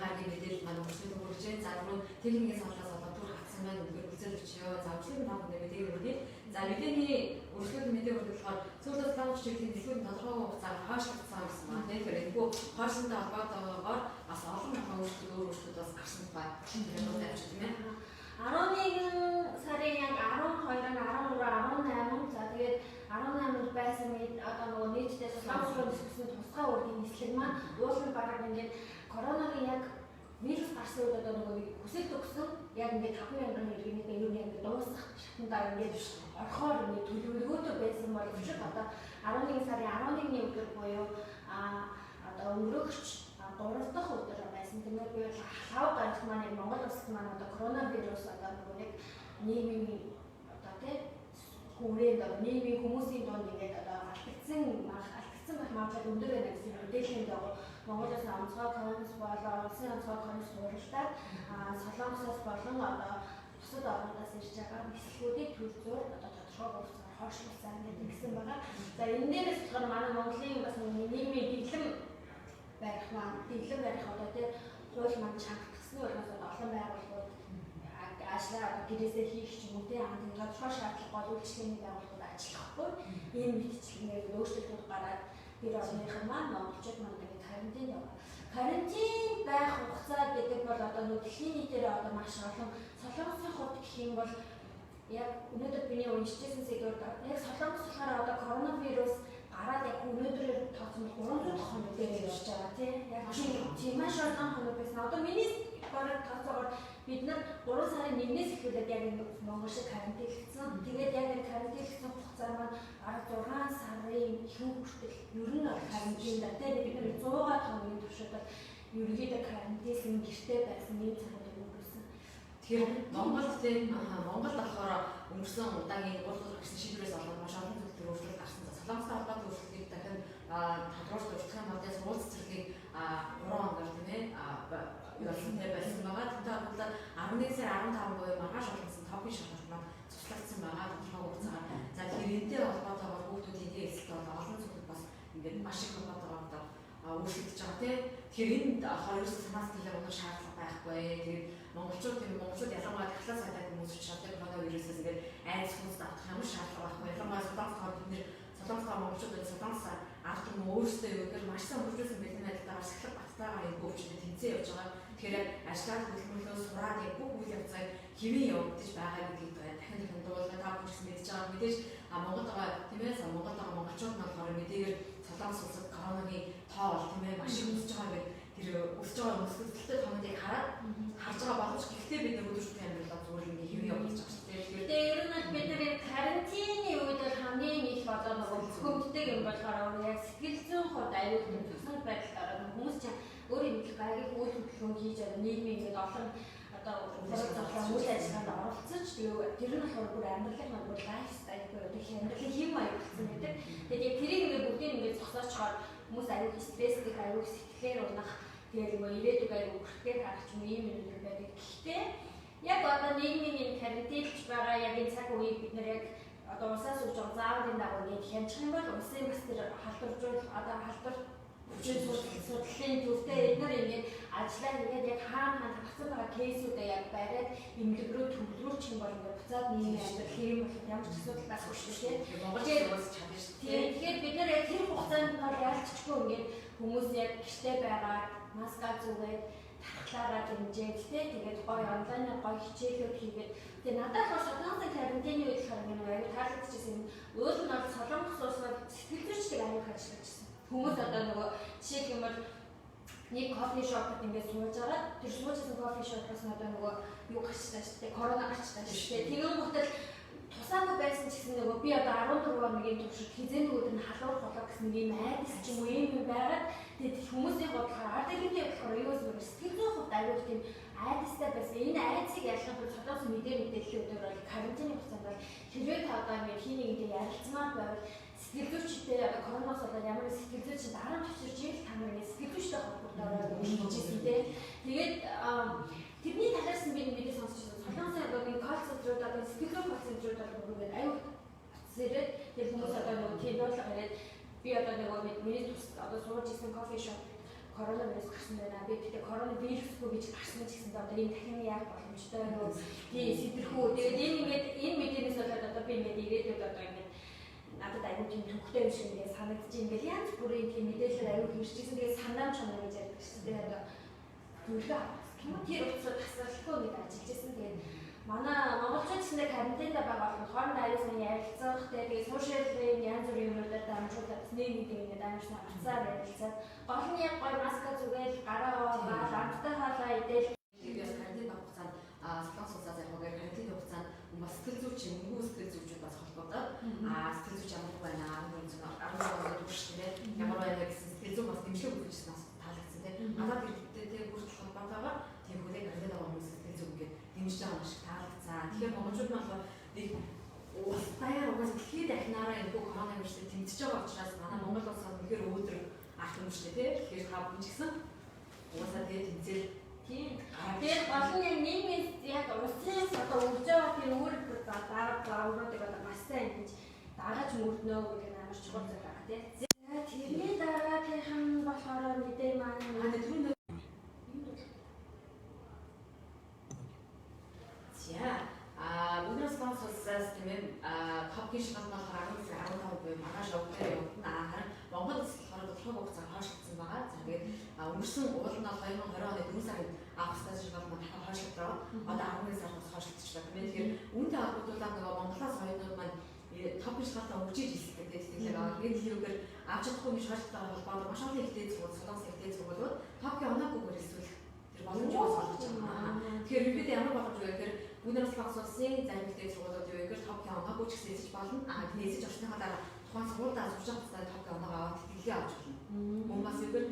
11 гарагийн мэдээлэл маань өргөжлөн хүргэж байна. За, түрүүн техникийн саналаас болоод түр хатсан байна. Үнэхээр хүлцэл өчөө. За, өргөжлөн та бүхэнд мэдээг хүргэе. За, мэдээний өргөжлөн мэдээ хүргэх болохоор сүүлийн солонгос чиглэлийн дэлхүүрийн тодорхойгүй хугацаагаар хойшлогдсон гэсэн байна. Тэгэхээр энэхүү хойшлонтой холбоотойгоор бас олон олон өөрчлөлт, өөр өөрчлөлт бас гарсан тухай тэр дуу тавьчих, тийм ээ. 11 сарын яг 12, 13, 18, за, тэгээд 18-нд байсан одоо нөгөө нийтдээ Солонгос руу нисгэсэн тусгай үүргийн нислэг маань уулын бараг ингээд коронагийн яг вирус гарсан үед одоо нөгөө хүсэлт өгсөн яг ингээд 5,000 иргэнийг ер нь ингээд дуусгах шатандаа ингээд орохоор ингээд төлөвлөгөөтэй байсан боловч одоо 11 сарын 11-ний өдөр буюу одоо өнгөрөөгч 3 дахь өдөр байсан. Тийм ээ, би бол лав гарагт маань яг Монгол улсад маань одоо коронавирус одоо нөгөө нэг нийгмийн одоо тий хүрээнд одоо нийгмийн хүмүүсийн дунд ингээд одоо алдагдсан байх магадлал өндөр байна гэсэн мэдээллийн дагуу Монгол улсын онцгой комисс болон улсын онцгой комисс хуралдаад Солонгосоос болон одоо бусад орнуудаас ирж байгаа нислэгүүдийг төр зуур одоо тодорхой хугацаар хойшлуулсан гэдэг ингэсэн байгаа. За, энэ дээрээс болохоор манай Монголын бас нийгмийн дэглэм барих маань, дэглэм барих одоо тий хууль маань чангатгсны улмаас одоо олон байгууллагууд ажлаа одоо гэрээсээ хийх ч юм уу, тий тийм тодорхой шаардлага гол үйлчилгээний байгууллагууд ажиллахгүй ийм мэтчилгээгээр өөрчлөлтүүд гараад гэр орныхан маань, монголчууд маань ингээд карантинд байгаа. Карантин байх хугацаа гэдэг бол одоо нөө дэлхийн нийтээр одоо маш олон. Солонгосын хувьд гэх юм бол яг өнөөдөр миний уншижсэн сэдвээр яг Солонгос болохоор одоо коронавирус гараад яг өнөөдрөөр тооцсон бол 300 хоног дээр явж байгаа, тий. Яг тийм маш олон хоног байсан. Одоо миний бараг тооцоогоор бид нар 3 сарын 1-ээс эхлүүлээд яг энэ Монгол шиг карантинлагдсан. Тэгээд яг энэ карантинлагдсан хугацаа маань бараг 6 сарын ихэнх хүртэл ер нь бол карантинд, тий. Бид нар 100 хоногийн туршид бол ерөнхийдөө карантинлсан, гэртээ байсан ийм цагууд өнгөрсөн. Тэгэхээр Монголд тийм Монголд болохоор өнгөрсөн удаагийн 3 дахь гарсан шийдвэрээс болоод маш олон зүйлээр өөрчлөлт гарсан. За, Солонгостой холбоотой өөрчлөлтийг дахин тодруулж дурдах юм бол сургууль цэцэрлэгийг 3 хоногор, тийм ээ, болсон тэ болсон байгаа. Тэрнтэй холбоотой 11 сарын 15 буюу маргааш болсон топын шалгалт маань цуслагдсан байгаа тодорхой хугацаагаар. За, тэгэхээр энэтэй холбоотойгоор хүүхдүүдийн тестэлт бол олон зүйлүүд бас ингээд маш их холбоотойгоор одоо өөрчлөгдөж байгаа, тийм. Тэгэхээр энд болохоор ерөөсөө санаа сэтгэлээ унах шаардлага байхгүй. Тэгээд монголчууд, тийм, монголчууд ялангуяа тахлаа сайтай хүмүүс учраас коронавирусээс ингээд айдас хүнс давтах ямар шаардлага байхгүй. Ялангуяа Солонгос, бид нэр Солонгостой монголчууд, Солонгос ард түмэн өөрсдөө юу гэхээр маш сайн хөгжүүлсэн бэлэн байдалтайгаар сахилга баттайгаар энэ өвчнөд тэнцээ явж байгаа. Тэгэхээр ажиллаад хөдөлмөрлөө сураад яг бүх үйл явцыг хэвэн явагдаж байгаа гэдгийг дахин дахин дуулаа, та бүхэн ч гэсэн мэдж байгаа. Мэдээж Монголд байгаа, тийм ээ, Монголд байгаа монголчууд нь болохоор мэдээгээр Солонгос улсад коронагийн тоо бол, тийм ээ, маш их өсөж байгаа гэдэг тэр өсөж байгаа өсөлттэй тоонуудыг хараад харж байгаа боловч гэхдээ бид нар өдөр тутмын амьдралаа зүгээр ингээ хэвэн явуулж байгаа шүү дээ. Тэгэхээр Тэгээ ер нь бол бид нар энэ карантины үед бол хамгийн их одоо нөгөө бухимддаг юм болохоор яг сэтгэл зүйн хувьд аюул тийм тусгай байдалд ороод хүмүүс чинь өөрийн мэдэх гайгүй үйл хөдлөлөөн хийж одоо нийгмийн ингээд олон одоо хурал зовлон үйл ажиллагаанд оролцож, тэгээ тэр нь болохоор бүр амьдралын маань бүр lifestyle буюу одоо амьдралын хэм маяг болсон байдаг. Тэгээд яг тэрийг ингээд бүгдийг ингээд зогсоочхоор хүмүүс аюул стресстэй, аюул сэтгэлээр унах, тэгээд нөгөө ирээдүг аюул хүрхээр харах ч юм ийм юм байдаг. Гэхдээ яг одоо нийгмийн энэ карантинлж байгаа яг энэ цаг үеийг бид нар яг одоо улсаас өгж байгаа зааврын дагуу ингээд хянчих юм бол улсын бас тэр халдваржуул одоо халдвар өвчин судлалын төвтэй эднэр ингээд ажиллаа хийгээд яг хаана хаана тархсан байгаа case үүдээ яг бариад эмнэлэг рүү төвлөрүүлчих юм бол ингээд буцаад нийгмийн амьдрал хэвэн болоход ямар ч асуудал байхгүй шүү дээ. Монгол улс чадна шүү дээ. Тэгэхээр бид нар яг тэр хугацаанд нь бол яалтчгүй ингээд хүмүүс яг гэртээ байгаа, маска зүүгээд, тархлаараа дэмжиж, тий, тэгээд гоё онлайнаар гоё хичээлүүд хийгээд. Тэгээд надад болохоор Солонгосын карантины үед болохоор нэг аюу таалагдчихсан юм. Уул нь бол Солонгос улс бол сэтгэл зүйчдэг аюу их ажиллаж байсан. Хүмүүс одоо нөгөө жишээлх юм бол нэг coffee shop д ингээд сууж агаад тэр сууж байсан coffee shop оос нь одоо нөгөө юу гарчтаа шүү дээ, корона гарчтаа шүү дээ. Тэгэн гутал тусаагүй байсан ч гэсэн нөгөө би одоо 14 хоногийн туршид хэзээ нэг өдөр нь халуурах болоо гэсэн нэг юм айдас ч юм уу ийм юм байгаад, тэгээд хүмүүсийн бодлохоор ард иргэдийн бодлохоор юу гэсэн сэтгэл зүйн хувьд аюул тийм айдастай байсан. Энэ айдсыг ялахын тулд Солонгос мэдээллүүдээр бол карантины хугацаанд бол хэрвээ та одоо ингээд хин нэгэнтэй ярилцмаар байвал сэтгэл зүйчтэй, одоо коронавирус болоод ямар нэг сэтгэл зүйч дараа төвчөрч ийл та нар ингээд сэтгэл зүйчтэй холбогдороо гэж хэлжсэн те. Тэгээд тэрний талаас нь би мэдээ сонсч байсан. Солонгосын одоо нэг call center ууд, одоо сэтгэл зүйн call center ууд бол бүр ингээд аюул утас ирээд, тэгээд хүмүүс одоо нөгөө тийм дуудлага ирээд, би одоо нөгөө миний тус одоо сууж исэн coffee shop коронавирус гарсан байна. Би тэгтээ коронавирусгүй гэж гарсан ч гэсэн одоо энэ дахин яг боломжтой байна уу? Тий, сэтрэх үү. Тэгээд энэ ингээд энэ мэдээнээс болоод одоо би ингээд ирээдүйд одоо ингээд надад аягүй тийм төвхтэй юм шиг ингээд санагдчих. Ингээд янз бүрийн тийм мэдээлэл аягүй хэрчсэн. Тэгээд санаам чанар гэж ярьдаг шээ. Тэгээд одоо зөвлөгөө авах. Тэр утсаа тасралтгүй ингээд ажиллаж исэн. Тэгээд манай монголчууд ч гэсэн карантинд байгаа болохоор хоорондоо аюул сайн ярилцах, тэгээд сошиалын янз бүрийн юмнуудаар дамжуулаад нэг нэг ингээд амар сайн утсаар ярилцаад гол нь яг гой маска зүгээл гараа аваад амттай хоолоо идэл. Тэгээд карантин хугацаанд Солонгос улсаас яг үгээр карантины хугацаанд бас сэтгэл зүйч, мөнгөн сэтгэл зүйчүүд бас холбогдоод сэтгэл зүйч ямар байна, 19 онд үрш тийм ээ ямар байна гэсэн сэтгэл зүйн бас дэмжлэг өгч бас таалагдсан тийм. Гадаад иргэдтэй тийм бүртэл холбоотойгоор тийм хүлээн карантин байгаа хүмүүс сэтгэл зүй ингээд дэмжиж байгаа юм шиг таалагдсан. Тэгэхээр монголчууд маань болохоор нэг улстай угаас дэлхийд дахинаараа энэ бүх коронавирусыг тэмцэж байгаа учраас манай Монгол улс үнэхээр өөдрөг арт юм шүү дээ. Тэгэхээр та бүхэн ч гэсэн угаасаа тэгээ тэмцээл. Тийм. Тэгээд гол нь яг нийгмийн яг улсын одоо өгж байгаа тийм үүрэг дарга загваруудыг одоо маш сайн ингэж дагаж мөрднө гэдэг нь амар чухал зүйл байгаа тийм. За тэрний дараагийнх нь болохоор мэдээ маань түрүү За өнөөдөр Солонгос улсаас тийм ээ топ шалгалт нь болохоор 10 сарын 15 буюу маргааш явагдана. Харин Монгол улс болохоор тодорхой хугацаар хойшлогдсон байгаа. За тэгээд өнгөрсөн уул нь 2020 оны 4 сард авах ёстой шалгалт маань дахиад хойшлогдоо. Одоо 11 сард бас хойшлогдчихлоо тийм ээ. Тэгэхээр үүнтэй холбогдуулаад нөгөө Монголоос оюутнууд маань топ шалгалтаа өгч иж хэлдэг тийм сэтгэлээ байгаа. Тэгээд хэлүүгээр авч чадахгүй гэж хойшлогдсон холбоотойгоор маш олон их дээд сургууль, Солонгос их дээд сургуулиуд топгийн оноогүйгээр элсүүлэх тэр боломжийг бас олгож байгаа. Тэгэхээр ерөнхийдөө ямар боломж вэ гэхээр бүгд Солонгос улсын зарим их дээд сургуулиуд юу гэхээр топгийн оноогүй ч гэсэн эзэж болно. Тэний эзэж орсныхаа дараа тухайн сургуульдаа сурч байгаа хугацаанд топгийн оноогоо аваад тэтгэлгээ авч болно. Мөн бас юу гэхээр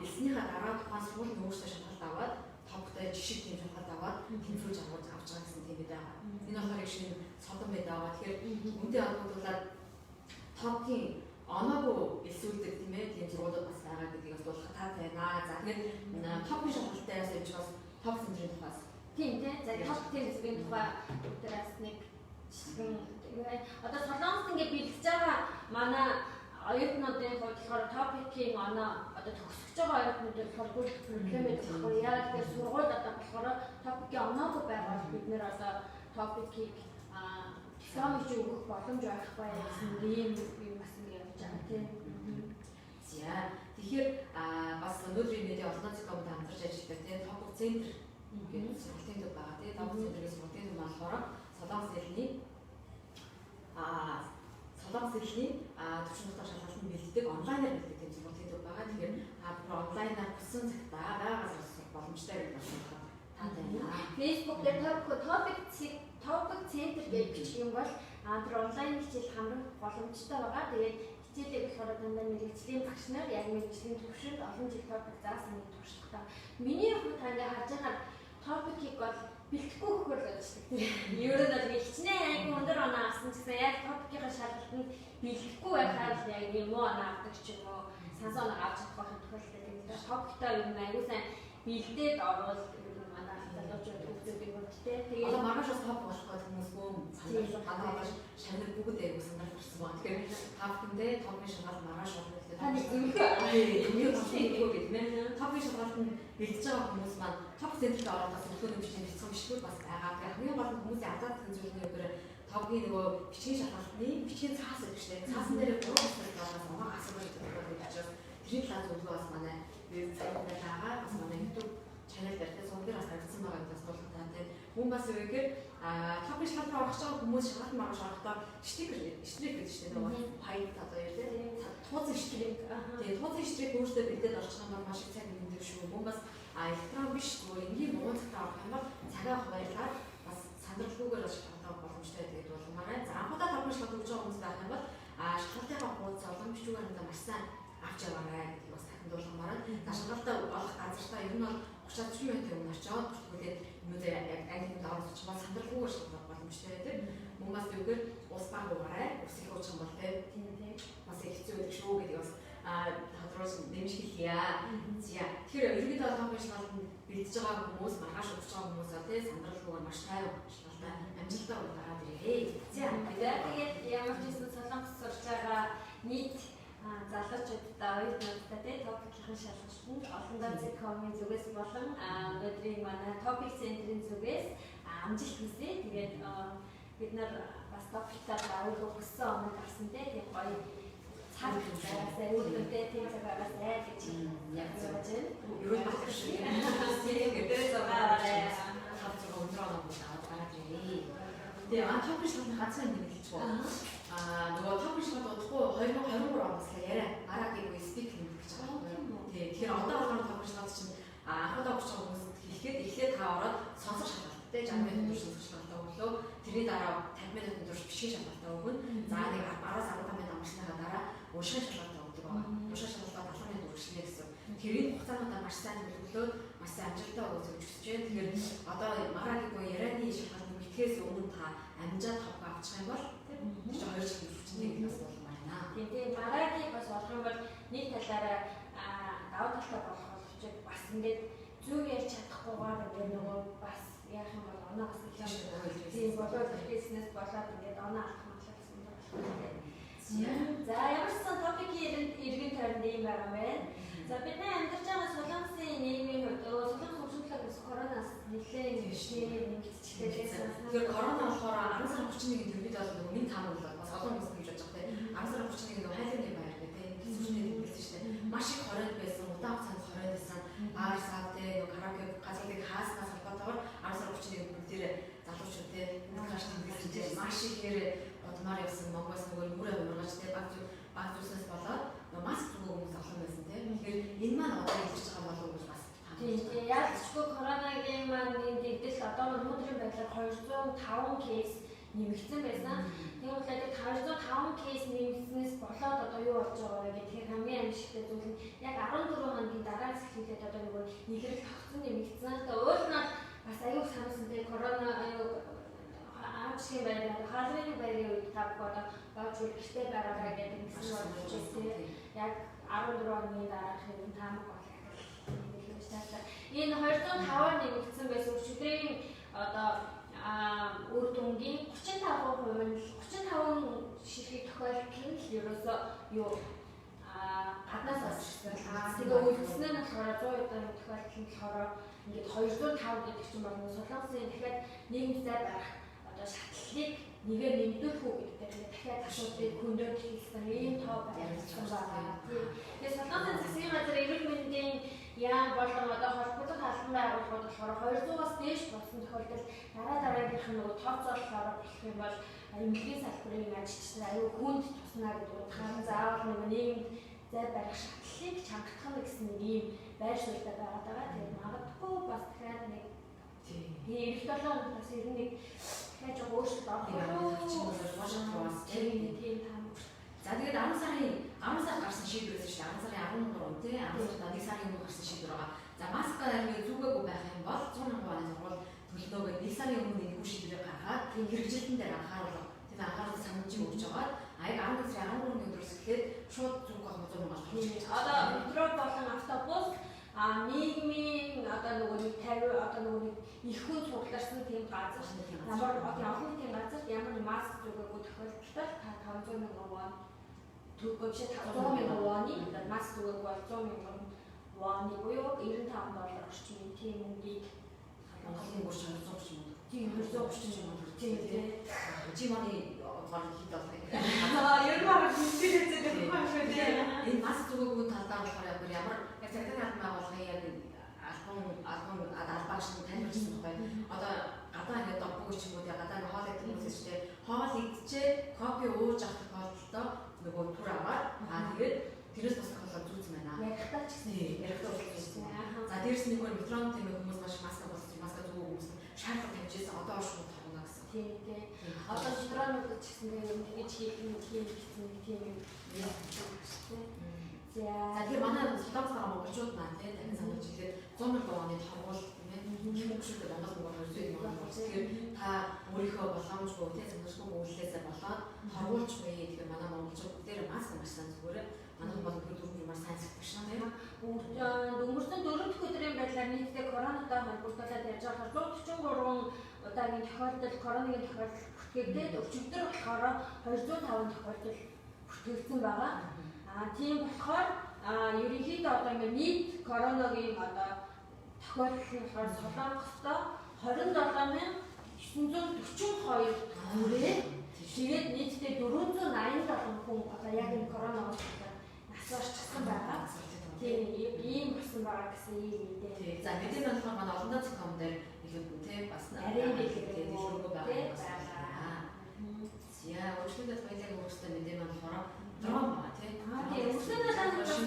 элснийхаа дараа тухайн сургуулийн өөрсдөө шалгалт аваад топтой жишг тийм шалгалт аваад тэнцвүүлж авч байгаа гэсэн тийм мэдээ байгаа. Энэ болохоор их шинэ содон мэдээ байгаа. Тэгэхээр үүнтэй холбогдуулаад топгийн оноогүй элсүүлдэг тийм ээ тийм сургуулиуд бас байгаа гэдгийг бас дуулах таатай байна. За тэгэхээр топгийн шалгалттай бас явж бас топ центрийн тухайс. Тийм тий. За топ центрийн тухай бүгдээс нэг жишгэн одоо Солонгост ингээд бэлдэж байгаа манай оюутнуудын хувьд болохоор топикийн оноо одоо төгсөж байгаа оюутнуудын болохоор бүр проблем байдаг байхгүй. Яг тэгэхээр сургууль одоо болохоор топикийн оноогүй байгаа бол бид нэр одоо топикийг дипломыг чи өгөх боломж байхгүй гэсэн ийм юм бас ингэ явж байгаа тийм. За тэгэхээр бас өнөөдрийн мэдээ олон зохиомд хамтарч ажилладаг тийм топ центр гэдэг сургалтын төв байгаа тийм. Топ центрийн сургалтын төв болохоор Солонгос хэлний Солонгос хэлний төвшин дотор шалгалтанд бэлддэг онлайнаар бэлддэг тийм сургалтын төв байгаа. Тэгэхээр та бүхэн онлайнаар хүссэн цагтаа байгаа газар сурах боломжтой гэж байна. Таатай байна. Facebook дээр topic center гэж бичих юм бол тэр онлайн хичээл хамрах боломжтой байгаа. Тэгээд хичээлийг болохоор дандаа мэргэжлийн багш нар яг мэргэжлийн төвшөнд олон жил топик заасан нэг туршлагатай. Миний хувьд та ингээ харж байгаа топикийг бол бэлтгэхгүй өгөхөр л ажилладаг. Ер нь бол хичнээн айгүй өндөр оноо авсан ч гэсэн яг топикийн шалгалтанд бэлтгэхгүй байхаар л яг юм муу оноо авдаг ч юм уу сансан оноо авч чадах байх тохиолдол байдаг. Топиктой ер нь айгүй сайн бэлдээд орвол ер нь манай залуучууд хөгжөөдийг хувьд те. Тэгээд одоо маргааш бас топ болох гэдэг хүмүүс бөөн санал манай маш шанир бүгд айгүй санал гарсан байна. Тэгэхээр та бүхэндээ топын шалгалт маргааш болно гэдэг. Та нэг зөвлөгөө зөвлөгөө гэдэг нэ. Топын шалгалтанд бэлдэж байгаа хүмүүс маань топ центрт ороод бас зөвлөгөө бичиж бэлдсэн бишгүүд бас байгаа. Тэгэхээр хамгийн гол нь хүмүүсийн алдаад гэсэн зүйл нь юу топгийн нөгөө бичгийн шалгалтны бичгийн цаас гэдэг чинь цаасан дээр 3 бүсээс байгаас оноо асууж гэдэг учраас тэрний талаар зөвлөгөө бас манай вебсайт дээр байгаа. Бас манай YouTube channel дээр те сум дээр бас харагдсан байгаа гэдээс дуулах таатай. Мөн бас юу гэхээр топын шалгалт руу орох байгаа хүмүүс шалгалт маргааш орохдоо штрик гэдэг чинь нөгөө white одоо юу те тууцын штрик. Тэгээ тууцын штрик өөртөө бэлдээд орчих юм бол маш их цаг нэмдэг шүү. Мөн бас электрон биш зүгээр энгийн муу цагтаа орох юм бол цагаа хуваарлаад бас сандралгүйгээр бас шалгалтаа боломжтой гэдэг дуулгамаар байна. За анхудаа топын шалгалт өгж байгаа хүмүүс байх юм бол шалгалтынхаа хуудас олон бичүүгээр хандаа маш сайн авч яваарай гэдгийг бас дахин дуулгамаар байна. За шалгалтаа олох газартаа ер нь бол 30 40 минутын өмнө очиод бүртгүүлээд юмудаа яг аль хэдийн орох чамаа сандралгүйгээр шалгах боломжтой байдаг. Мөн бас юугээр ус баг уугаарай. Ус их уучих юм бол тийм бас их хэцүү байдаг шүү гэдгийг бас тодруулж дэмжих хэлье. За тэгэхээр ерөнхийдөө топын шалгалтанд бэлдэж байгаа хүмүүс, маргааш өгч байгаа хүмүүс тий сандралгүйгээр маш тайван шалгалтаа амжилттай гаргаад ирээрэй. За тэгээд ямар ч байсан Солонгос сурч байгаа нийт залуучуудаа залуучуудтай, оюутнуудтай тий TOPIK-ийн шалгалтанд олондоо.com-ийн зүгээс болон өнөөдрийн манай TOPIK центрийн зүгээс амжилт хүсье. Тэгээд бид нар бас TOPIK-таар өөрийнхөө хүссэн оног авсан тий тийм гоё цаг байгаасай, үр дүнтэй тийм цаг байгаасай гэж Яг зөв. бодож байна. Ерөөл багш шиг. Тэгээд 6 аваарай. 5 6 өндөр оноо бүгд аваад гараад ирээ. Тэгээ TOPIK шалгалт ганцхан юм хэлчихв. Нөгөө TOPIK шалгалт удахгүй 2023 оноос л яриа Мараги буюу speaking гэж байгаа юм. Тэгээ тэгэхээр одоо болохоор TOPIK шалгалт чинь анх удаа өгч байгаа хүмүүст хэлэхэд эхлээд та ороод сонсох шалгалттай 60 минутын турш сонсох шалгалтаа өглөө. Тэрний дараа 50 минутын турш бичгийн шалгалтаа өгнө. За нэг 10-15 минут амарсныхаа дараа уншихын шалгалтаа өгдөг байгаа. Унших шалгалтаа 70 минут үргэлжлэнэ гэсэн. Тэр энэ хугацаануудаа маш сайн төлөвлөөд маш сайн амжилттай өгөөс гэж хүсэж байна. Тэгэхээр одоо Мараги буюу ярианы шалгалт битгээс өмнө та амжаад TOPIK авчих юм бол тийм чи 2 жил хүчтэй гэдэг бас болмоор байна. Тийм Мараги бас болох юм бол нэг талаараа давуу талтай болох боловч бас ингээд зөв ярьж чадахгүйгээр ингээд нөгөө бас яах юм бол оноо бас их юм. Тийм болоод бизнес болоод ингээд оноо алдах магадлал бас өндөр болох юм. За ямар ч сан TOPIK-ийн эргэн тойронд ийм байгаа юм байна. За бидний амьдарч байгаа Солонгосын нийгмийн хувьд Солонгос хөгжинлог бас коронаас нэлээд нэмэгдчихлээ. Тэгэхээр корона болохоор 10 сарын 31-нд төрөд бол нөгөө минь таамаг бол бас олон хүмүүс гэж бодож байгаа тийм. 10 сарын 31-нд нөгөө хайлын баяр гэдэг тийм сүлжээ тэмдэглэсэн шүү дээ. Маш их хоройд байсан, удаан хугацаанд хоройд байсан. Бар сав тийм нөгөө караоке газруудыг хааснаас холбоотойгоор 10 сарын 31-нд бүгдээрээ залуучууд тийм өмнөх хаш тэмдэглэсэн тийм маш ихээр удмаар явсан Монголоос нөгөө нүрээ уургаж тийм баг зүснээс болоод нөгөө маск зүүн хүмүүс олон байсан тийм. Тэгэхээр энэ маань одоо илэрч байгаа болов уу гэж бас Тийм яалтчгүй коронагийн маань энэ дэгдэл одоо өнөөдрийн байдлаар 205 кейс нэмэгдсэн байсан. Тийм болохоор 205 кейс нэмэгдснээс болоод одоо юу болж байгаа вэ гэхээр хамгийн аимшигтай зүйл нь яг 14 хоногийн дараагаас эхлүүлээд одоо нөгөө нийлрэл тогтсон нэмэгдсэн. Тэгээ уул нь бас аюул сануулсан тийм корона аюул аимшигын байрны хаалгын байрын үед та бүхэн одоо боож гэртээ байгаарай гэдэг ингэсэн болж тийм яг 14 хоногийн дараах юм таамаг бол энэ 205-аар нэмэгдсэн байсан өчигдрийн одоо үр дүнгийн 35% нь 35 ширхэг тохиолдол нь л ерөөсөө юу гаднаас орчихсон. Тэгээ үлдсэн нь болохоор 100% тохиолдол нь болохоор ингээд 205 гэдэг чинь бол Солонгосын дахиад нийгэмд зай барих одоо шатлалыг нэгээр нэмдүүлэх үү гэдэг дээр дахиад асуудлыг хөндөд хэлсэн ийм тоо барьсан байгаа. Тэгээ Солонгосын засгийн газар эрүүл мэндийн яам болон одоо холбогдох албан байгууллагууд болохоор 200-аас дээш болсон тохиолдолд дараа дараагийнх нь нөгөө тооцоололоор болох юм бол эмнэлгийн салбарын ажилчдад аюу хүнд туснаа гэдэг утгаар нь заавал нөгөө нийгэмд зай барих шатлалыг чангатгах нь гэсэн нэг ийм байр суурьтай байгаад байгаа. Тэгээд магадгүй бас дахиад нэг тийм эх 7 хоног бас ер нь нэг дахиад жоо өөрчлөлт орох уу тийм таамаг. За тэгээд 10 сар гарсан шийдвэр байсан шүү дээ. 10 сарын 13 тий 10 сард 1 сарын өмнө гарсан шийдвэр байгаа. За маска хэрвээ зүгээгүй байх юм бол 100 мянган вон сургууль төлнө гэдэг 1 сарын өмнө энэхүү шийдвэрийг гаргаад хэрэгжилтэн дээр анхааруулга тийм анхааруулга санамжийг өгч байгаа. А яг 11 сарын 13-ны өдрөөс эхлээд шууд зүгэх байх 100 мянган болж. Одоо метро болон автобус нийгмийн одоо нөгөө нэг 50 одоо нөгөө нэг их хүн цугларсан тийм газар ямар одоо олон нийтийн газарт ямар нэг маск зүгээгүй тохиолдолд та 500 мянган вон төгөө биш 100 мянган воны маск зүгээгүй бол 100 мянган воны буюу 95 доллар орчим тийм мөнгийг Монголын гүр 230 мянга. Тийм 230 мянга тийм тий. Чи манай баг хэд болох юм. Аа ер нь баг мэдээлэл зэдэг юм шүү дээ. Энэ маск зүгээгүй талдаа болохоор яг ямар яг цагдаагийн албан байгууллагын яг албан албаагч нь танилцсан байхгүй. Одоо гадаа ингээд доббог ч юм уу тий гадаа ингээд хоол идэх хүмүүс шүү дээ. Хоол идчихээ кофе ууж авах тохиолдолд нөгөө түр аваад аа тэгээд тэрээс босох тохиолдолд зүүц байна. Ярихтаа ч гэсэн ярихтаа болсон. За дээрс нь нөгөө метрон тийм хүмүүс маш маска болсон, маска зүүг хүмүүс шаардлага тавьж байсан. Одоо шууд тавна гэсэн. Тийм тий. Одоо метронууд ч гэсэн тийм тэгэж хийх юм тийм гэсэн тийм юм. За тэгэхээр манай Солонгос байгаа монголчууд маань тий дахин сануулж хэлэхэд 100 мянган оны торгуул тийм ээ их мөнгөшөлтэй Монгол мөнгөөр 200 мянган болж. Тэгэхээр та өөрийнхөө боломжгүй тий санамжгүй үйлдэлээсээ болоод торгуулж буй. Тэгэхээр манай монголчууд бүгдээрээ маск маш сайн зүгээр. Манайхан бол өнөхөр дөрөв маш сайн зэгдэг шин тий. Өнгөрсөн 4 дахь өдрийн байдлаар нийтдээ коронатай холбогдуулаад ярьж байгаа 143 удаагийн тохиолдол коронагийн тохиолдол бүртгэгдээд өчигдөр болохоор 205 тохиолдол бүртгэгдсэн байгаа. Тийм болохоор ерөнхийдөө одоо ингээд нийт коронагийн одоо тохиолдол нь болохоор Солонгосдоо 27,942 хүрээ. Тэгээд нийтдээ 487 хүн одоо яг энэ коронавирус нас барчихсан байгаа. Тийм, ийм болсон байгаа гэсэн ийм мэдээ. За, мэдээ нь болохоор манай олондоо зохион дээр илүү тий бас арай дэлгэрэнгүй байгаа. За, өөрчлөлт хоёлын өөрсдөө мэдээ маань болохоор дрон байгаа тий. Тийм, өнгөрсөн бас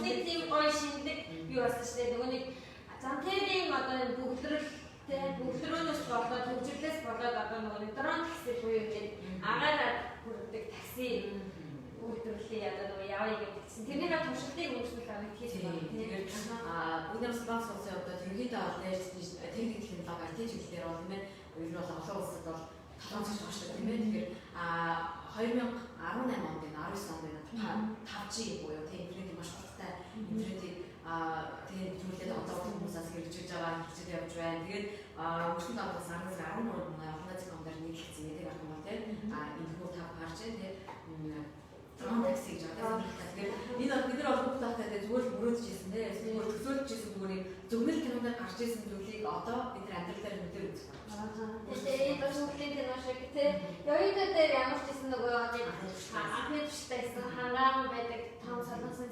нэг тийм гоё шинэлэг юу болсон шүү дээ. Нөгөө нэг Зантэрийн одоо энэ бөглөрөл тий бөглөрөөнөөс болоод хөгжирлээс болоод одоо нөгөө нэг дрон такси буюу ингээд агаараар хүрдэг такси үйлдвэрлэе одоо нөгөө явъя гэдэг чинь тэрнийхээ туршилтыг өнгөрсөн хоног хийсэн байна. Тэгэхээр бүгд Солонгос улсын одоо ерөнхийдөө бол техник технологи IT чиглэлээр бол тийм ээ ер нь бол олон улсад бол толгойн зогсож байгаа тийм ээ. Тэгэхээр 2018 онд энэ 19 онд энэ 5G буюу тийм интернетийн маш хурдтай интернетийг тийм зүйлээд одоо хүмүүсээс хэрэгжиж байгаа, хэрэгжиж явж байна. Тэгээд өнгөрсөн давтас 10 13 оны олон зохион дээр нийлэгдсэн мэдээ гарах юм бол тийм энэ хүү 5 гарч тийм дрон такси гэж байгаа. Тэгэхээр энэ бол бид нар олон хүүхдтэй зүгээр л мөрөөдөж ирсэн те. Зүгээр төсөөлж ирсэн зүгээр юм зөвгөл кинонд гарч ирсэн зүйлийг одоо бид нар амьдрал дээр мэдээ үзэх байна. Тэгээд энэ бас хүүхдийн кино шиг те. Ёидо дээр ямар ч гэсэн нөгөө нэг анхны туршилтаа хийсэн хангаан байдаг том солонгосын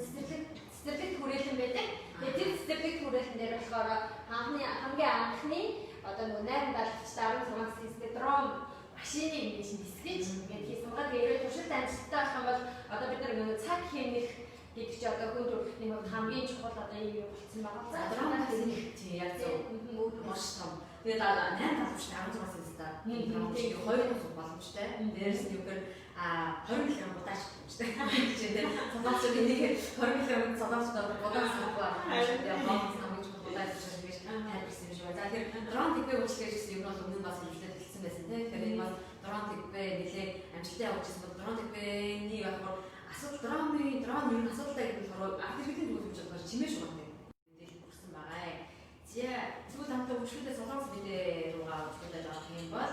цэцэрлэг хүрээлэн байдаг. Тэгээд тэр цэцэрлэг хүрээлэн дээр болохоор хамгийн анхны одоо нөгөө 8 даалгавчтай 16 цэцэрлэг дрон машины ингэж нисгэж ингээд хийсэн байгаа. Тэгээд туршилт амжилттай болох юм бол одоо бид нар нөгөө цаг хэмнэх гэдэг чи одоо хүн төрөлхтний хувьд хамгийн чухал одоо ийм юм болцсон байгаа. За, дрон такси тийм яг зөв маш том. Тэгээд 8 даалгавчтай 16 цэцэрлэг дрон чинь 2 суух боломжтой. Дээрээс нь юу гэхээр 20 кг будаач боломжтой. Гэж тийм солонгосчууд энийг 20 кг солонгосчууд будаач суухгүй байна. Монгол хамгийн чухал будаач гэж тайлбарсан юм шиг байна. За, тэгэхээр дрон тэгбэ үйлчлэж гэсэн юм бол өмнө нь бас хэрэглээд хэлсэн байсан тийм. Тэгэхээр энэ бас дрон тэгбэ нэлээ амжилттай явж ирсэн бол дрон тэгбэний яг асуудал дроны дрон ер нь асуудалтай гэдэг нь болохоор арт хэрэглийн зүйл гэж бодохоор чимээ шугамтай мэдээлэл хүрсэн байгаа. За, сүүл хамтаа өчигдөр солонгос мэдээ руугаа өчигдөр орох юм бол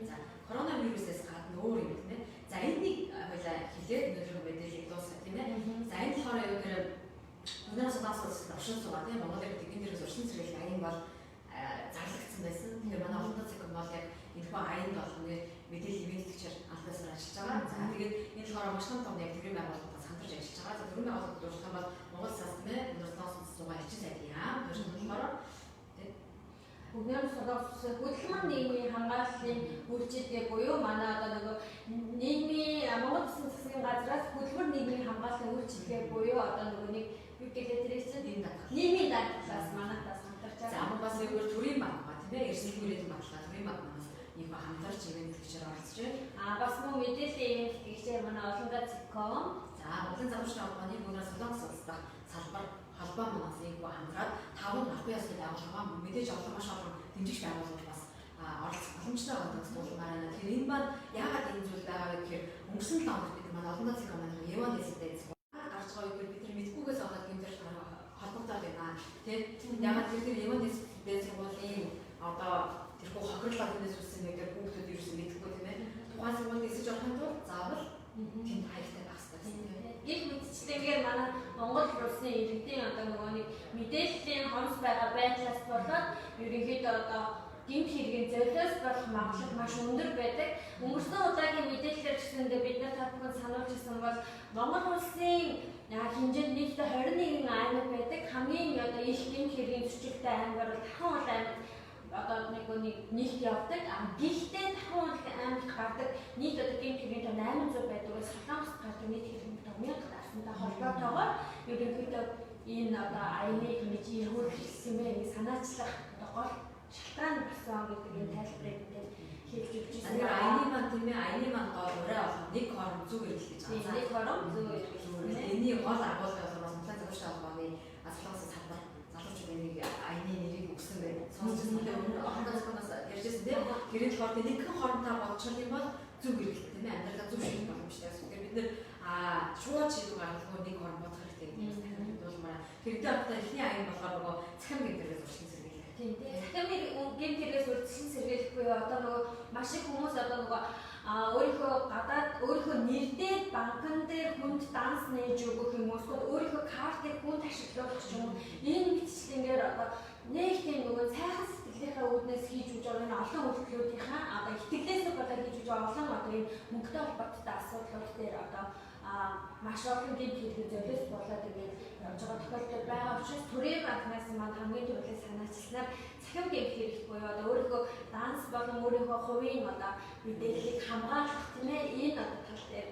за коронавирусээс гадна өөр юм тийм ээ. За, энэнийг хоёлаа хэлээд өнөөдрийн мэдээллийг дуусгах тийм ээ. За, энэ болохоор юу гэхээр өнөөдөр солонгос улсад оршин суугаа тийм Монголын гэдэг энэ дээрээс оршин сэргээх аян бол зарлагдсан байсан. Тэгэхээр манай олон зэг бол яг энэхүү аянд бол мэдээлэл ивээн тэтгэгчээр албан ажиллаж байгаа. За, тэгээд энэ болохоор маш том том яг төрийн байгууллагуудаас хамтарч ажиллаж байгаа. За, төрийн байгууллагууд дурдах юм бол Монгол улсаас тийм ээ өнөөдөр солонгос улсад суугаа элчин сайдын яам хоёр болохоор тийм Бүгнээр солонгос хөдөлмөр нийгмийн хамгааллын үйлчилгээ буюу манай одоо нөгөө нийгмийн Монгол Улсын засгийн газраас хөдөлмөр нийгмийн хамгааллын үйлчилгээ буюу одоо нөгөө нэг юу гэлээ тэр чинь нийгмийн даатгалаас манайхаас хамтарч байгаа. За, мөн бас юу төрийн банк ба тийм ээ эрсдэл бүрийн баталгаа төрийн банк манаас нэг хамтарч ивээн тэтгэгчээр оролцож байна. Бас мөн мэдээллийн ивээн тэтгэгчээр манай олондоо.com. За, Монголын залуучдын холбооны бүгнээр Солонгос улс дахь салбар холбоо манаас нэг хамтраад таван албан ёсны байгууллага мэдээж олон маш олон дэмжигч байгууллага бас оролцох боломжтой гэдэг дуулмаар байна. Тэгэхээр энэ маань яагаад энэ зүйл байгаа вэ гэхээр өнгөрсөн 7 хоногт бид манай олондоо цэг маань Яван дэсэдээ гарч байгаа үгээр бид нар мэдгүйгээс болоод гэмтэр холбогдоод байна. Тэ? Яагаад гэвэл Яван дэсэдээ сургуулийн одоо тэрхүү хохирлоо хүнээс үүссэн мэгээр хүүхдүүд ерөөсөн мэдэхгүй тийм ээ. Тухайн сургуульд эсэж орохын тулд заавал тэнд хаягтай байх хэрэгтэй гэсэн тийм ээ. Гэх мэтчлэнгээр манай Монгол улсын иргэдийн одоо нөгөө нэг мэдээллийн хомс байгаа байдлаас болоод ерөнхийдөө одоо гэмт хэргийн золиос болох магадлал маш өндөр байдаг. Өнгөрсөн удаагийн мэдээлэлээр гэсэндээ бид нар та бүхэн сануулж ирсэн бол Монгол улсын хэмжээнд нийтдээ 21 аймаг байдаг. Хамгийн одоо их гэмт хэргийн зөрчилтэй аймгаар бол Тахан уул аймаг одоо нэг нийт явдаг. Гэхдээ Тахан уул аймагт гардаг нийт одоо гэмт хэргийн тоо 800 байдаг. Солонгост гардаг нийт хэргийн тоо 1000 гарсантай холбоотойгоор ерөнхийдөө энэ одоо аяны ингэж эргүүлсэн юм ээ санаачлах одоо гол шалтгаан болсон гэдэг энэ тайлбарыг бид хэлж өгч байсан. Аяны маань тийм ээ аяны маань гол урай болох нэг хором зүг эргэлж гэж байгаа. Нэг хором зүг эргэлж. Энэний гол агуулга бол Монголын залуучдын холбооны Солонгосын салбар залуучууд энийг аяны нэрийг өгсөн байна. Сонсч байсан тийм өмнө олон зохионоос ярьжсэн тийм. Тэр нь болохоор нэгэн хоромтой бодчихвол юм бол зүг эргэлт тийм ээ амьдралаа зөв шийдэх боломжтой. Тэгэхээр бид нэр шууд шийдвэр гаргахгүй нэг хором бодох хэрэгтэй гэдэг нь дуулмаар. Тэр дээр одоо эхний аян болохоор нөгөө цахим гэмтэрээс урьдчилан сэргийлэх. Тийм тийм. Цахим гэмтэрээс урьдчилан сэргийлэх буюу одоо нөгөө маш их хүмүүс одоо нөгөө өөрийнхөө гадаад өөрийнхөө нэрдээ банкн дээр хүнд данс нээж өгөх юм уу юм уу эсвэл өөрийнхөө картыг хүнд ашиглуулах ч юм уу энэ мэтчлэнгээр одоо нэг тийм нөгөө сайхан сэтгэлийнхаа үүднээс хийж үж байгаа энэ олон үйлдэлүүдийнхаа одоо итгэлээс болоод хийж үж байгаа олон одоо энэ мөнгөтэй холбоотой асуудлууд дээр одоо маш олон гэмт хэрэг золиос болоод ингээд явж байгаа тохиолдол байгаа учраас төрийн банкнаас маань хамгийн түрүүний санаачилснаар цахим гэмт хэрэгт буюу одоо өөрийнхөө данс болон өөрийнхөө хувийн одоо мэдээллийг хамгаалах тийм ээ энэ одоо тал дээр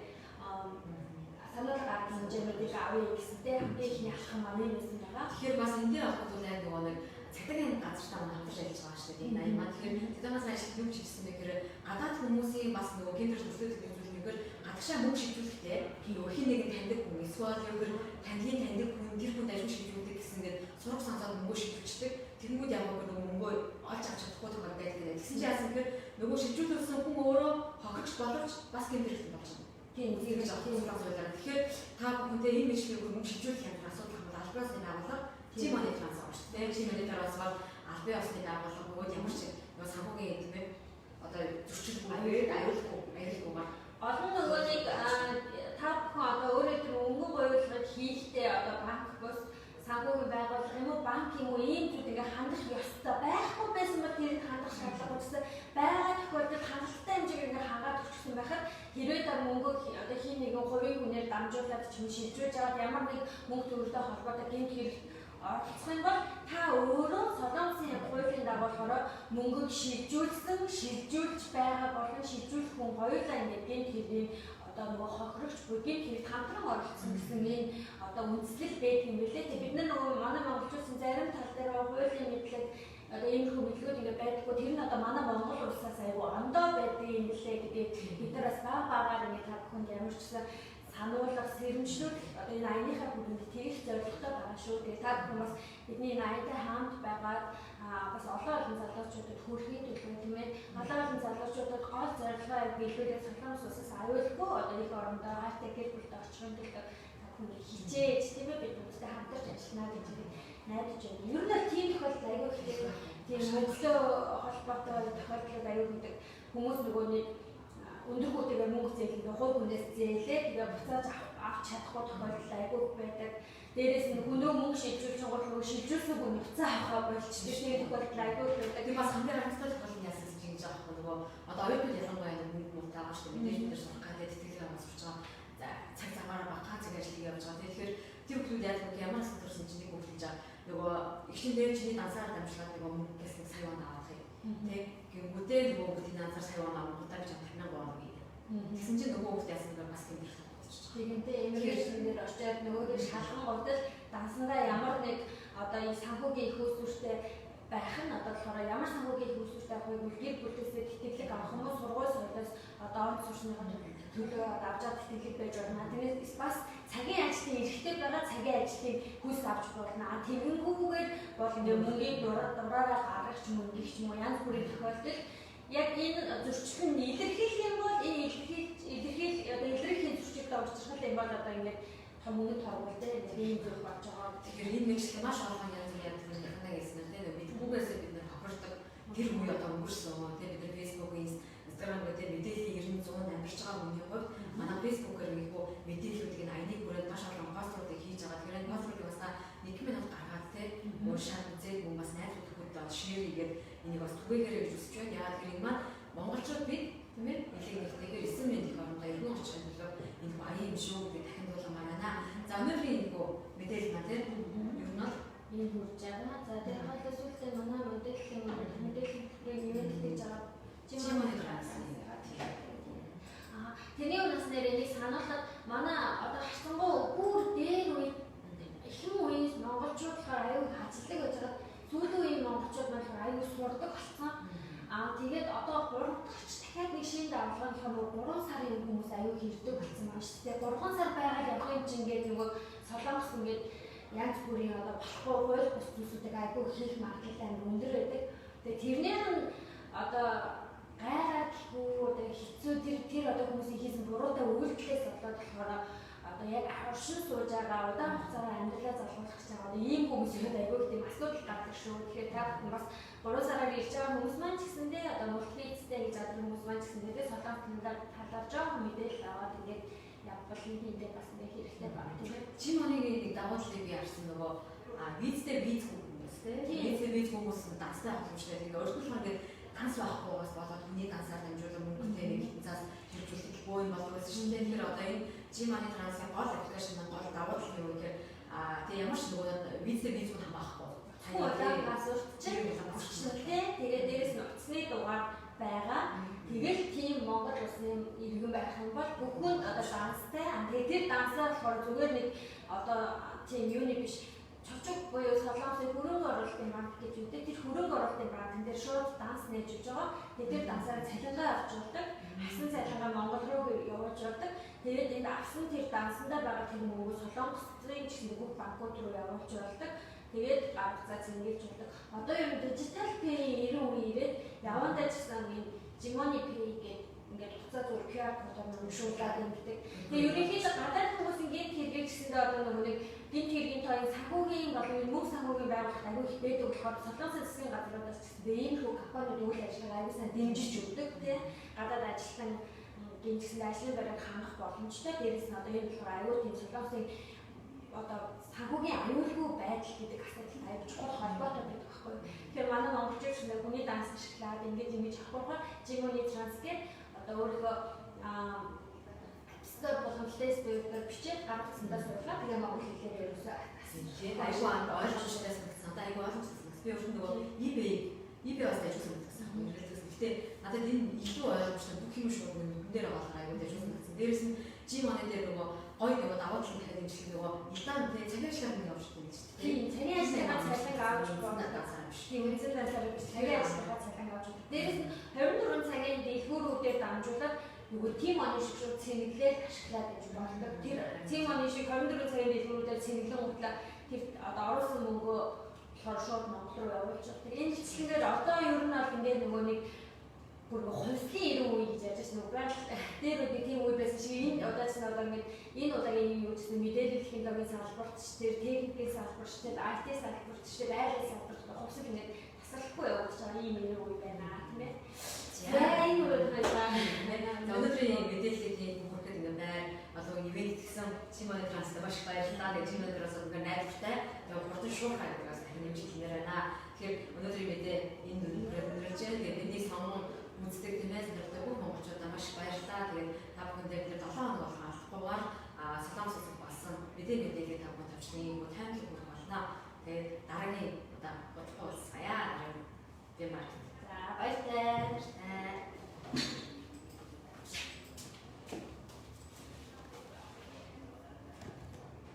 санал гаргасан хэмжээнүүдийг авъя гэсэнтэй хамгийн ихний алхам маань энэ байсан байгаа. Тэгэхээр бас энэ дээр авах бол яг нөгөө нэг цагдаагийн газартай маань хамтарч ажиллаж байгаа шүү дээ. Энэ аян маань тэгэхээр цагдаагаас ажил юм чигсэн бэ гэхээр гадаад хүмүүсийн бас нөгөө гэмт хэрэг нөлөөдөг зүйл нэгээр гадагшаа мөнгө шилжүүлэхдээ нөгөө хин нэгэн таньдаг хүн эсвэл юу гэр танилын таньдаг хүн тэр хүнд ажил шилжүүлдэг гэсэн ингээд сураг сонсоод мөнгө шилжүүлдэг. Тэнгүүд яг нөгөө мөнгөө олж авч чадахгүй тохиолдол байдаг гэдэг. Тэгсэн чинь яасан гэхээр нөгөө шилжүүлсэн хүн өөрөө хохирч боловч бас гэмт хэрэг болж байна. Тийм Тэгэж авах сураг суйлаа. Тэгэхээр та бүхэнтэй энэ мэдлэгийг мөнгө шилжүүлэх юм асуудал хамгаалал албаас нэг агуулга Чи манай транс байгаа шүү дээ. Чи манай транс бол албан ёсны дагуулга бөгөөд ямар ч нөгөө санхүүгийн тийм ээ одоо зөрчилгүйгээр аюулгүйгээр Олон нөгөө нэг та бүхэн одоо өөрөө тэр өнгөн гоёлгыг хийхдээ одоо банк бус санхүүгийн байгууллага юм уу банк юм уу ийм зүйл ингээ хандах ёстой байхгүй байсан бол тэрэнд хандах шаардлагагүй гэсэн байгаа тохиолдолд хангалттай хэмжээгээр ингээ хангаад өгчихсөн байхад хэрвээ та мөнгөө одоо хин нэгэн хувийн хүнээр дамжуулаад ч юм шилжүүлж аваад ямар нэг мөнгө төгрөгтэй холбоотой гэмт хэрэг оролцох юм бол та өөрөө Солонгосын яг хуулийн дагуу болохоор мөнгөг шилжүүлсэн, шилжүүлж байгаа болон шилжүүлэх хүн хоёулаа ингээд гэмт хэргийн одоо нөгөө хохирогч буй гэмт хэрэгт хамтран оролцсон гэсэн энэ одоо үндслэл байдаг юм билээ. Тэгээ бид нар нөгөө манай монголчуудын зарим тал дээр хуулийн мэдлэг одоо иймэрхүү мэдлэгүүд ингээд байдаггүй. Тэр нь одоо манай Монгол улсаас айгүй ондоо байдаг юм билээ гэдэг бид нар бас баг багаар ингээд та бүхэнд ямар ч гэсэн сануулга сэрэмжлүүлэх одоо энэ аяныхаа хүрээнд тэгэх зорилготой байгаа шүү. Тэгээ та бүхэн бас бидний энэ аянтай хамт байгаад бас олон олон залуучуудад хүрэхийн төлөө тийм ээ олон олон залуучуудад гол зорилгоо биелүүлээд Солонгос улсаас аюулгүй одоо их орондоо хайртай гэр бүлтэй очихын төлөө та бүхэн хичээж тийм ээ бид бүгдтэй хамтарч ажиллана гэж найдаж байна. Ер нь бол тийм тохиолдол аюул ихтэй тийм мөнгөлөө холбоотой тохиолдлууд аюул гэдэг хүмүүс нөгөө нэг өндөр хүүтэйгээр мөнгө зээлээ хувь хүнээс зээлээ тэгээ буцааж авч чадахгүй тохиолдол айгүй байдаг. Дээрээс нь хүнөө мөнгө шилжүүлж байгаа нөгөө шилжүүлсэн хүн буцаа авахаа болчихдог. Тийм тохиолдол айгүй байдаг. Тэр бас хамгийн харамсалтай тохиолдол нь яасан гэж ингэж байгаа байхгүй нөгөө одоо оюутнууд ялангуяа мөнгө муутай байгаа шүү дээ. Мэдээж бид нар сурах гэдэг тэтгэлэг авах сурч байгаа. За цаг замаараа багахан цаг ажлыг явж байгаа. Тэгэхээр тэр хүмүүс яг ямар асуудал төрсэн чинь нэг хүүхдэн жаа нөгөө эхлэндээ чиний дансаар дамжлаад нөгөө мөнгө гэсэн сая он авах юм. Тэ гингүүтээ нөгөө хүүхдийн дансаар сая он авах гэж 53 он гэдэг. Тэгсэн чинь нөгөө хүүхд яасан бэ бас гэмт хэрэг болчихсон. Тэгэнтэй иммиграшн дээр очиад нөгөөдөө шалган гутал дансандаа ямар нэг одоо энэ санхүүгийн их үүсвэртэй байх нь одоо болохоор ямар санхүүгийн их үүсвэртэй авахыг үл гэр бүлээсээ тэтгэлэг авах юм уу сургууль соёлоос одоо он сурсныхаа төлөө одоо авч байгаа тэтгэлэг байж болно. Тэрнээс бас цагийн ажлын эрхтэй байгаа цагийн ажлыг хөлс авч болно. Тэгэнгүүгээр бол ингээ мөнгийг дураараа гаргах ч юм уу гэх юм уу янз бүрийн тохиолдолд яг энэ зөрчил нь илэрхийлэх юм бол энэ илэрхийл одоо илэрхийн зөрчилтэй учрах юм бол одоо ингээд том мөнгө торгуултай ийм зүйл болж байгаа. Тэгэхээр энэ мэдлэг маш олон янз бүрийн янз бүрийн ханаа гэсэн нь тийм мэдхүүгээс бид нар хохирдог тэр үе одоо өнгөрсөн тийм бид нар Facebook, Instagram гэдэг мэдээллийн 90 100 амьдарч байгаа хүний хувьд манай Facebook-ээр ийхүү мэдээллүүдийг нь аяныг бүрээд маш олон поструудыг хийж байгаа. Тэгэхээр энэ поструудыг бас та 1 минут гаргаад тийм уушаад үзээд мөн бас найзууд нөхөд шеэр хийгээд энийг бас түгээгээрэй гэж хүсэж байна. Яагаад гэхээр энэ маань монголчууд бид тийм ээ элэг нэгтэйгээр 9 мянган их орондоо эргэн очихын төлөө энэ хүү аян юм шүү гэдэг дахин дуулгамаар байна. За өнөөдрийн энэ хүү мэдээлэл маань тийм ер нь бол энэ хүрж байгаа. За тэр хоолой сүүлдээ манай мэдээллийн мэдээллийн нэмэгдэж байгаа Чимоны транс. Тэрний өмнөөс нэрээ нэг сануулхад манай одоо харцангуй бүр дээр үе ихэнх үеийн монголчууд болохоор аюу ажилдаг байж байгаа. Сүүлийн үеийн монголчууд маань болохоор аюу сурдаг болсон. Аа тэгээд одоо 3 дахь дахиад нэг шинэ давлгаа нь болохоор 3 сарын хүмүүс аюу хэрдэг болсон байна шүү дээ. 3 сар байгаа явах юм чинь ингээд нөгөө Солонгос ингээд янз бүрийн одоо болохгүй хууль бус зүйлсүүдийг айгүй хийх магадлал амар өндөр байдаг. Тэгээд тэрнийх нь одоо гайгаад гэхүү одоо хэцүү тэр одоо хүмүүсийн хийсэн буруутай үйлдэлээс болоод болохоор одоо яг оршин сууж байгаа удаан хугацаараа амьдралаа залгуулах гэж байгаа одоо ийм хүмүүс юм айгүй их тийм асуудал гардаг шүү. Тэгэхээр та бүхэн бас 3 сараар ирж байгаа хүмүүс маань ч гэсэндээ одоо мультивизтэй гэж адаг хүмүүс маань ч гэсэндээ тэ Солонгос талаар жоохон мэдээлэл аваад ингээд явбал энэ дээр бас нэг хэрэгтэй байна тийм ээ. Чимоны давуу талыг би харсан нөгөө визтэй виз хүмүүс тийм визтэй виз хүмүүс данстай боломжтой. Тэгээд өөрөөр хэлбэл ингээд данс байхгүй бас болоод хүний дансаар дамжуулан мөнгөтэй нэг хинцаас хэрэгжүүлэх бөө юм болов гэсэн чинь тэгэхээр одоо энэ G-Money Trans-ын гол аппликейшн маань гол давуу тал нь юу гэхээр тэгээ ямар ч нөгөө визтэй виз хүн хамаахгүй. Улаан паспорт чинь хүчтэй. Тэгээд дээрэс нь утасны дугаар байгаа. Тэгэл тийм Монгол улсын иргэн байх юм бол бүх хүн одоо данстай. Тэгээд тэр дансаа болохоор зүгээр нэг одоо тийм юуны биш чочог буюу Солонгосын хөрөнгө оруулалтын банк гэж үүдэг. Тэр хөрөнгө оруулалтын банкн дээр шууд данс нээж өгч байгаа. Тэгээд тэр дансаар цалингаа авч болдог. Авсан цалингаа Монгол руу явуулж болдог. Тэгээд энд авсан тэр дансандаа байгаа тэр мөнгөө Солонгосын ч гэсэн бүх банкуд руу явуулж болдог. Тэгээд гаргацаа цэнгэлж болдог. Одоо ер нь digital pay 90 үе ирээд явандаа ч гэсэн энэ G-Money Pay гэдэг ингээд утсаа зүгээр QR кодоор уншуулад ингэдэг. Тэгээ ерөнхийдөө гадаад хүмүүс ингээд хэрэг гэсэндээ одоо нөгөө нэг гинт хэргийн тойн санхүүгийн болон мөнгө санхүүгийн байгууллагад аягүй их байдаг болохоор Солонгосын засгийн газруудаас ч гэсэн иймэрхүү компаниуд үйл ажиллагаа аягүй сайн дэмжиж өгдөг тий. Гадаад ажилтан гинт гэсэндээ ажлын байрыг хангах боломжтой. Дээрээс нь одоо энэ болохоор аягүй тийм Солонгосын одоо санхүүгийн аюулгүй байдал гэдэг асуудал аягүй чухал холбоотой байдаг байхгүй юу. Тэгэхээр манай монголчууд ч хүний данс ашиглаад ингэж ингэж авахаар G-Money Trans гэдэг одоо өөрийнхөө App Store болон Play Store дээр бичээд гар утсандаа суулгаад тэгээ монгол хэлээр ерөөсөө Тийм айгүй ойлгомжтой санагдсан. Одоо айгүй ойлгомжтой санагдсан. Би өөртөө нөгөө eBay бас айгүй санагдсан. Гэтэ надад энэ илүү ойлгомжтой бүх юм шууд нүдэн дээр байгаа айгүй дайжгүй санагдсан. Дээрээс нь G-Money дээр нөгөө гоё нөгөө давуу тал дахиад дэмжлэг нөгөө илан тэгээ цагийн ажлаар нэг авч байдаг шүү дээ. Тийм, цагийн ажлынхаа цалин авч болно дансаар биш. Тийм, үндсэн дансаар биш. Цагийн ажлынхаа цалин авч болно. Дээрээс нь 24 цагийн дэлгүүрүүдээр дамжуулаад нөгөө T-Money шиг шууд цэнэглээд ашиглаад гэж болдог. Тэр T-Money шиг 24 цагийн дэлгүүрүүдээр цэнэглэн утлаа тэр одоо оруулсан мөнгөө болохоор шууд Монгол руу явуулж байгаа. Энэ бичлэгээр одоо ер нь бол ингээд нөгөө нэг бүр хувьслын 90 үе гэж ярьж байсан нөгөө байгаль дээр үгүй тийм үе байсан шиг энэ удаа ч одоо ингээд энэ удаагийн юу гэсэн мэдээлэл технологийн салбарт ч тэр техникийн салбарт ч тэр IT салбарт ч тэр айлын салбарт хувьсэл ингээд тасралтгүй явагдаж байгаа ийм 90 үе байна тийм ээ. За энэ үе байлаа. За өнөөдрийн мэдээллийг хүрэхэд ингээд байр олон ивент гэсэн G-Money Trans-д маш их баярлалаа. Тэгээ G-Money Trans үнэхээр найдвартай. Тэгээ хурдан шуурхай гэдэг бас дахин нэмж хэлмээр байна. Тэгэхээр өнөөдрийн мэдээ энэ өндөрлөж байна. Тэгээ бидний сонгон үздэг тийм ээ сонирхдаг бүх монголчуудаа маш их баярлалаа. Тэгээд та бүхэндээ бид 7 хоног болгон алдахгүйгээр Солонгос улсад болсон мэдээллийг та бүхэн товчны таймлаг хүргэх болно. Тэгээд дараагийн удаа удахгүй уулзъя. Дараагийн бэмар.